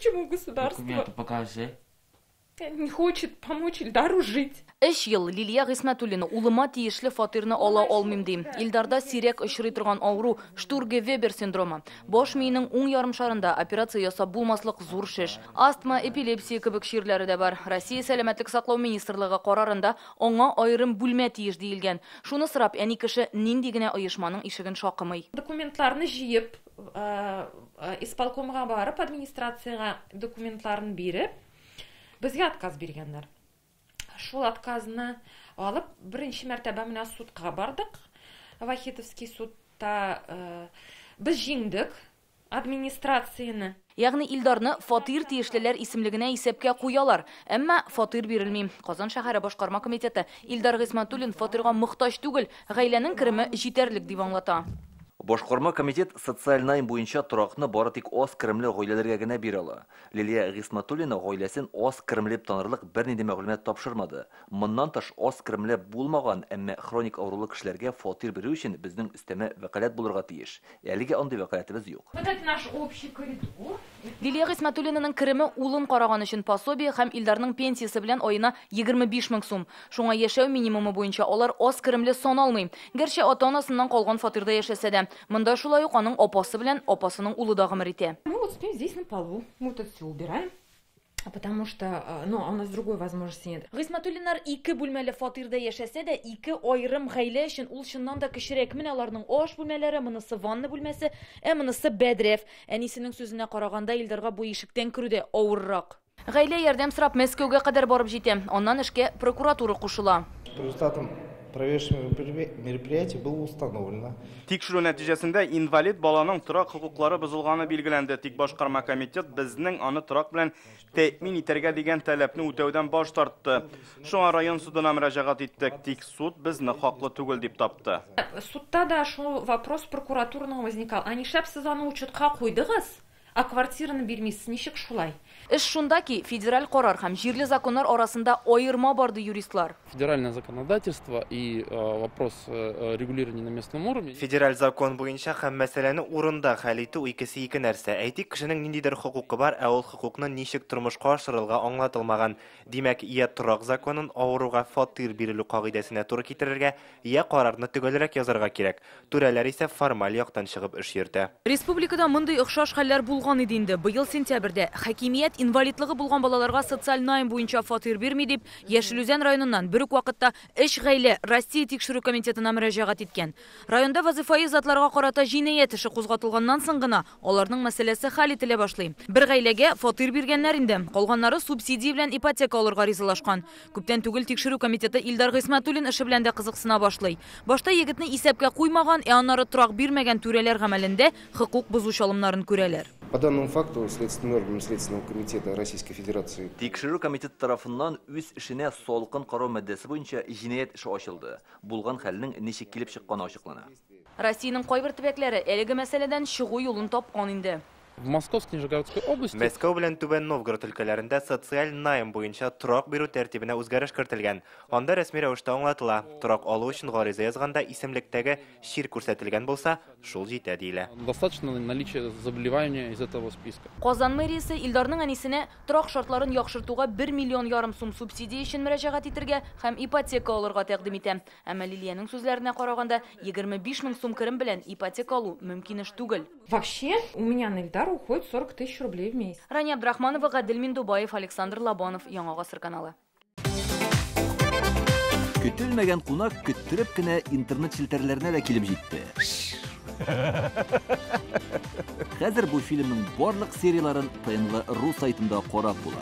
Почему государство Документы покажи. Не хочет помочь Ильдару жить? 3 ел Лилия Гыйсмәтуллина улыма тиешле фатирны ала алмыйм ди. Илдарда сирәк очрый торган авыру Штурге-Вебер синдромы. Баш миенең уң ярымшарында операция ясап булмаслык зур шеш. Астма, эпилепсия кебек чирләре дә бар. Россия сәламәтлек саклау министрлыгы карарында аңа аерым бүлмә тиеш диелгән. Шуны сорап әни кеше нинди генә оешманың ишеген шакымый. Документларны җыеп, исполкомга барып, администрациягә документларын биреп, безгә отказ биргәннәр. Шул отказны алып, беренче мәртәбә менә судка бардык. Вахитовский судта без җиңдек администрацияне. Ягъни Илдарны фатир тиешлеләр исемлегенә исәпкә куялар, әмма фатир бирелми. Казан шәһәре башкарма комитеты Илдар Гыйсмәтуллин фатирга мохтаҗ түгел, гаиләнең кереме җитәрлек дип аңлата. Башкарма комитет социаль найм буенча торакны бары тик аз керемле гаиләләргә генә бирә ала. Лилия Гыйсмәтуллина гаиләсен аз керемле дип танырлык бернинди мәгълүмат тапшырмады. Моннан тыш аз керемле булмаган, әмма хроник авырулы кешеләргә фатир бирү өчен безнең өстәмә вәкаләт булырга тиеш. Әлегә андый вәкаләтебез юк. Вот это наш общий коридор. Лилия Гыйсмәтуллинаның кереме улын караган өчен пособие һәм Илдарның пенсиясе белән аена 25 мең сум. Шуңа яшәү минимумы буенча алар аз керемле саналмый. Гәрчә ата-анасыннан калган фатирда яшәсә дә, монда шулай ук аның апасы белән апасының улы да гомер итә. Мы вот спим здесь на полу, мы вот это все убираем, потому что, ну, у нас другой возможности нет. Гыйсмәтуллиннар ике бүлмәле фатирда яшәсә дә, ике аерым гаилә өчен ул чыннан да кечерәк. Менә аларның аш бүлмәләре, монысы ванна бүлмәсе, ә монысы бәдрәф. Әнисенең сүзенә караганда, Илдарга бу ишектән керү дә авыррак. Гаилә ярдәм сорап Мәскәүгә кадәр барып җитә. Аннан эшкә прокуратура кушыла. По результатам проведенных мероприятий было установлено. Тикшерү нәтиҗәсендә инвалид баланың торак хокуклары бозылганы билгеләнде. Тик башкарма комитет безнең аны торак белән тәэмин итәргә дигән таләпне үтәүдән баш тартты. Шуңа район судына мөрәҗәгать иттек. Тик суд безне хаклы түгел дип тапты. Судта да шул вопрос прокуратурның возникал. Ә нишләп сез аны учетка куйдыгыз, ә квартираны бирмисез? Ничек шулай? Эш шунда ки, федераль карар һәм җирле законнар арасында аерма бар ди юристлар. Федеральное законодательство и вопрос регулирования на местном уровне. Федераль закон буенча һәм мәсьәләне урында хәл итү икесе ике нәрсә. Әйтик, кешенең ниндидер хокукы бар, ә ул хокукны ничек тормышка ашырырга аңлатылмаган. Димәк, я торак законын авыруга фатир бирелү кагыйдәсенә туры китерергә, я карарны төгәлрәк язарга кирәк. Түрәләр исә формаль яктан чыгып эш йөртә. Республикада мондый охшаш хәлләр булган иде инде. Быел сентябрьдә хакимият инвалидлыгы булган балаларга социаль найм буенча фатир бирми дип, Яшел Үзән районыннан бер үк вакытта өч гаилә Россия тикшерү комитетына мөрәҗәгать иткән. Районда вазифаи затларга карата җинаять эше кузгатылганнан соң гына аларның мәсьәләсе хәл ителә башлый. Бер гаиләгә фатир биргәннәр инде, калганнары субсидия белән ипотека алырга ризалашкан. Күптән түгел тикшерү комитеты Илдар Гыйсмәтуллин эше белән дә кызыксына башлый. Башта егетне исәпкә куймаган, ә аннары торак бирмәгән түрәләр гамәлендә хокук бозу чалымнарын күрәләр. По данному факту следственным органам Следственного комитета Российской Федерации Тикшерү комитеты тарафыннан үз эшенә салкын карау маддәсе буенча җинаять эше ачылды. Булган хәлнең ничек килеп чыкканы ачыклана. Россиянең кайбер төбәкләре әлеге мәсьәләдән чыгу юлын тапкан инде. В Московской, Нижегородской области Мәскәү белән Түбән Новгород өлкәләрендә социаль найм буенча торак бирү тәртибенә үзгәреш кертелгән. Анда рәсми рәвештә аңлатыла. Торак алу өчен гариза язганда исемлектәге чир күрсәтелгән булса, шул җитә диелә. Достаточно наличия заболевания из этого списка. Казан мэриясе Илдарның әнисенә торак шартларын яхшыртуга 1 миллион ярым сум субсидия өчен мөрәҗәгать итәргә һәм ипотека алырга тәкъдим итә. Әмма Лилиянең сүзләренә караганда, 25 мең сум керем белән ипотека алу мөмкин эш түгел. Вообще, у меня на Ильдара уходит 40 тысяч рублей в месяц. Рания Абдрахманова, Гадел Миндубаев, Александр Лобанов, Яңа Гасыр каналы. Көтелмәгән кунак көттереп кенә интернет челтәрләренә дә килеп җитте. Хәзер бу фильмның барлык серияларын ТНВ ру сайтында карап була.